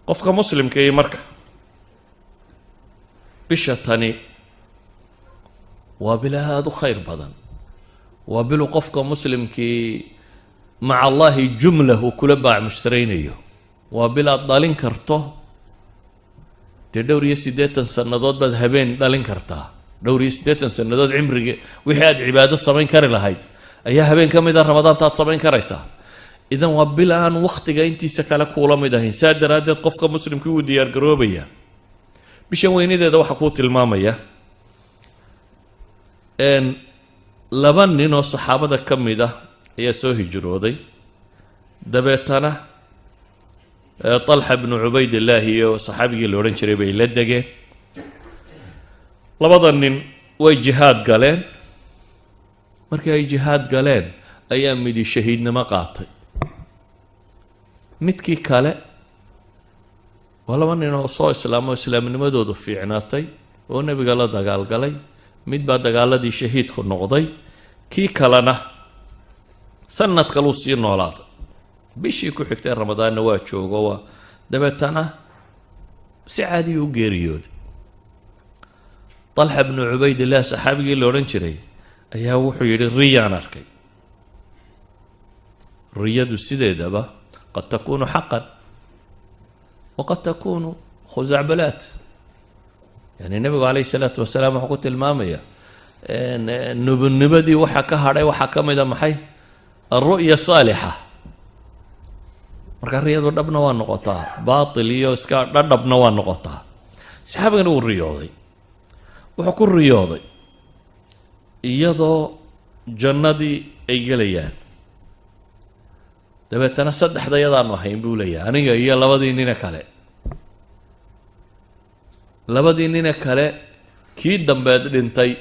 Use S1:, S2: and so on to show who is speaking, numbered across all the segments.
S1: Qofka Muslimka iyo marka bisha tani waa bil aada u khayr badan, waa bilu qofka Muslimkii maca Allahi jumla uu kula baac mushtaraynayo, waa bil aad dhalin karto. Dee dhowr iyo 80 sannadood baad habeen dhalin kartaa. Dhowr iyo 80 sannadood cimriga wixii aad cibaado samayn kari lahayd ayaa habeen ka mid a Ramadaanta aad samayn karaysaa. Idan waa bil aan waktiga intiisa kale kuula mid ahayn. Saa daraaddeed qofka Muslimkii wuu diyaar garoobaya. Bishan weynadeeda waxaa kuu tilmaamaya laba nin oo saxaabada ka mid ah ayaa soo hijrooday. Dabeetana Talxa bnu Cubaydillaahi iyo saxaabigii la odhan jiray bay la degeen. Labada nin way jihaad galeen. Markii ay jihaad galeen ayaa midi shahiidnimo qaatay, midkii kale, waa laba nin oo soo islaamo, islaamnimadoodu fiicnaatay oo Nebiga la dagaalgalay. Mid baa dagaaladii shahiidku noqday, kii kalena sanad kaluu sii noolaaday. Bishii ku xigtay Ramadaanna waa joogo, waa dabeetana si caadiya u geeriyooday. Talxa bnu Cubaydillah saxaabigii la odhan jiray ayaa wuxuu yidhi: "Riyaan arkay." Riyadu sideedaba قد تكون حقا وقد تكون خزعبلات. Yani Nebigu calayhi salaatu wasalaam wuxuu ku tilmaamaya nubunimadii waxa ka hadhay waxaa ka mid a maxay? الرؤيا الصالحة. Marka riyadu dhabna waa noqotaa, baatil iyo iska dhadhabna waa noqotaa. Saxaabigana wuu riyooday. Wuxuu ku riyooday iyadoo jannadii ay gelayaan. Dabeetana saddexda yadaanu ahayn buu leeyahay, aniga iyo labadii nine kale. Labadii nine kale, kii dambeed dhintay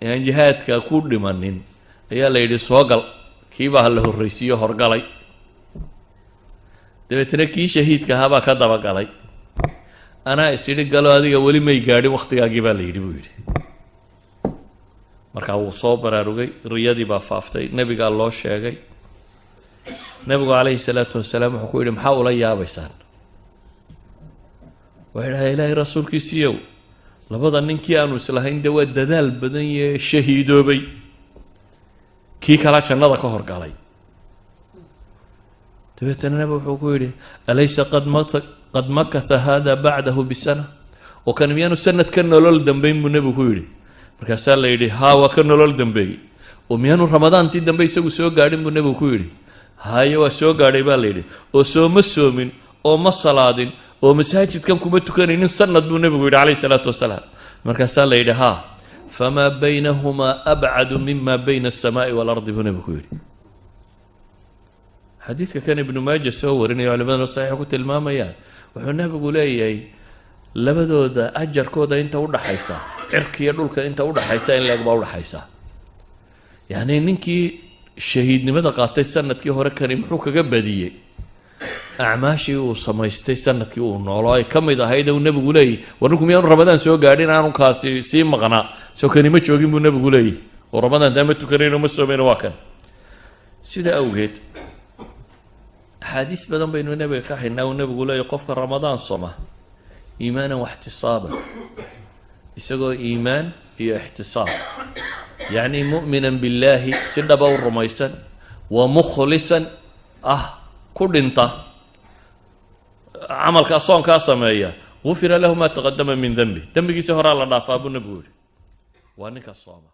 S1: ee aan jihaadka ku dhimanin ayaa la yidhi: "Soo gal." Kiibaa la horraysiiyo, horgalay. Dabeetana kii shahiidka ahaa baa ka dabagalay. "Anaa is idhi galo, adiga weli may gaadhin wakhtigaagii," baa la yidhi buu yidhi. Markaa wuu soo baraarugay. Riyadii baa faaftay, Nebigaa loo sheegay. Nebigu calayhi salaatu wasalaam wuxuu ku yidhi: "Maxaa ula yaabaysaan?" Waxay dhahay: "Ilaahay rasuulkiisiiyow, labada ninkii aanu islahayn dee waa dadaal badan yee shahiidoobay, kii kalaa jannada ka horgalay." Dabeetana Nebi wuxuu ku yidhi: "أليس قد مكث هذا بعده بسنة?" Oo kan miyaanu sanad ka nolol dambeyn, buu Nebigu ku yidhi. Markaasaa la yidhi: "Haa, waa ka nolol dambeeyey." "Oo miyaanu Ramadaantii dambe isagu soo gaadhin?" buu Nebigu ku yidhi. "Haye, waa soo gaadhay," baa la yidhi. "Oo sooma soomin oo ma salaadin oo masaajidkan kuma tukanaynin sanad?" buu Nebigu yidhi calayhi salaatu wasalaam. Markaasaa la yidhi: "Haa." "فما بينهما أبعد مما بين السماء والأرض," buu Nebigu ku yidhi. Xadiidka kan Ibnu Maaja soo warinayo, culimaduna saxiixa ku tilmaamayaan, wuxuu Nebigu leeyahay labadooda ajarkooda inta udhaxaysa cirka iyo dhulka inta udhaxaysa in leeg baa udhaxaysa. Yacni ninkii shahiidnimada qaatay sanadkii hore, kani muxuu kaga badiyey? Acmaashii uu samaystay sanadkii uu noolo ay ka mid ahayd uu Nebigu leeyahy: "War ninku miyaanu Ramadaan soo gaadhin? Aanu kaasi sii maqnaa, soo kani ma joogin?" buu Nebigu leeyahy. Oo Ramadaan taa ma tukanayno, ma soomayno, waa kan. Sida awgeed axaadiis badan baynu Nebiga ka haynaa uu Nebigu leeyahy qofka Ramadaan soma إيمانا واحتسابا, isagoo iimaan iyo ixtisaab, yacni مؤمنا بالله, si dhaba u rumaysan, ومخلصا ah, ku dhinta camalkaa soonkaa sameeya, غفر له ما تقدم من ذنبه, dembigiisi horaa la dhaafaa, buu Nebigu yihi. Waa ninka sooma.